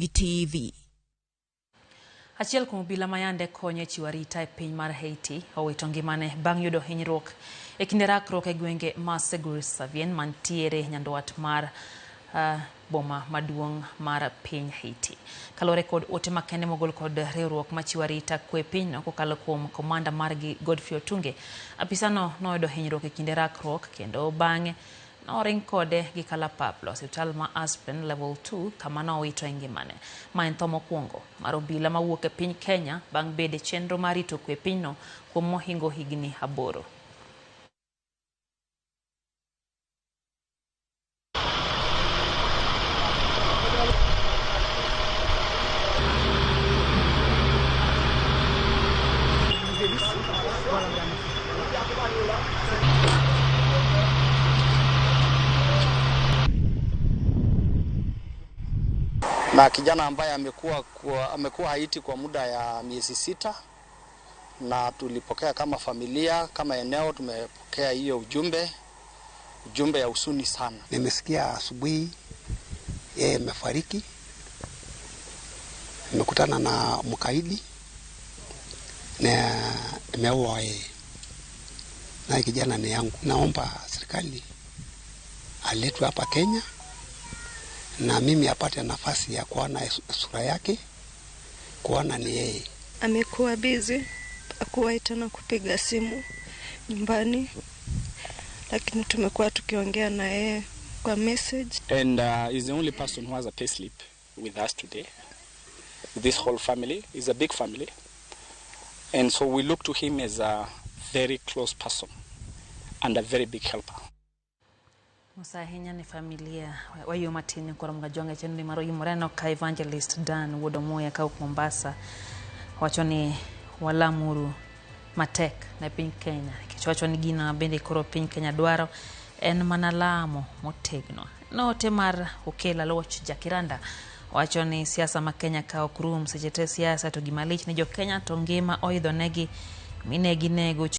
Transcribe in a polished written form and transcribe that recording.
TV. Achiel kuom obila ma yande konyo e chiwo arita e piny mar Haiti owito ngimane bang' yudo hinyruok e kinde rakruok e gwenge ma Segur Savien mantiere nyandwat mar boma maduong' mar piny Haiti. Kaluwore kod ote makende mogol kod riwruok machiwo arita kwe pinyno kokalo kuom komanda margi Godfrey Otunge, apisano noyudo hinyruok e kinde rakruok kendo bang'e noring kode gi kalapaplo osiptal ma Aspen Level 2 kama nowito ngimane. Ma en tho mokwongo mar obila mawuok e piny Kenya bang' bedo e chenro mar rito kwe pinyno kuom mohingo higni 8. Na kijana ambaye amekuwa Haiti kwa muda ya miezi 6, na tulipokea kama familia, kama eneo tumepokea hiyo ujumbe ya huzuni sana. Nimesikia asubuhi yeye amefariki. Nimekutana na mkaidi na ameua yeye. Na kijana ni yangu. Naomba serikali aletwe hapa Kenya na mimi apate nafasi ya kuona sura yake, kuona ni yeye. Amekuwa busy, hakuwahi tena kupiga simu nyumbani, lakini tumekuwa tukiongea na yeye kwa message. And he's the only person who has a payslip with us today. This whole family is a big family. And so we look to him as a very close person and a very big helper. Musa ahinya ni familia wayo matin koro mga chenro mar oyimore no ka Evangelist Dan Wuod Omuya kawuok Mombasa wacho ni walamuru matek ne piny Kenya nikech wacho ni gino bende koro piny Kenya dwaro en mana lamo motegno. Note mar Okela Loch Jakiranda wacho ni siasa ma Kenya ka ok rum seche te siasa to gima lich ni jo Kenya to ngima oidho negi mine ginego.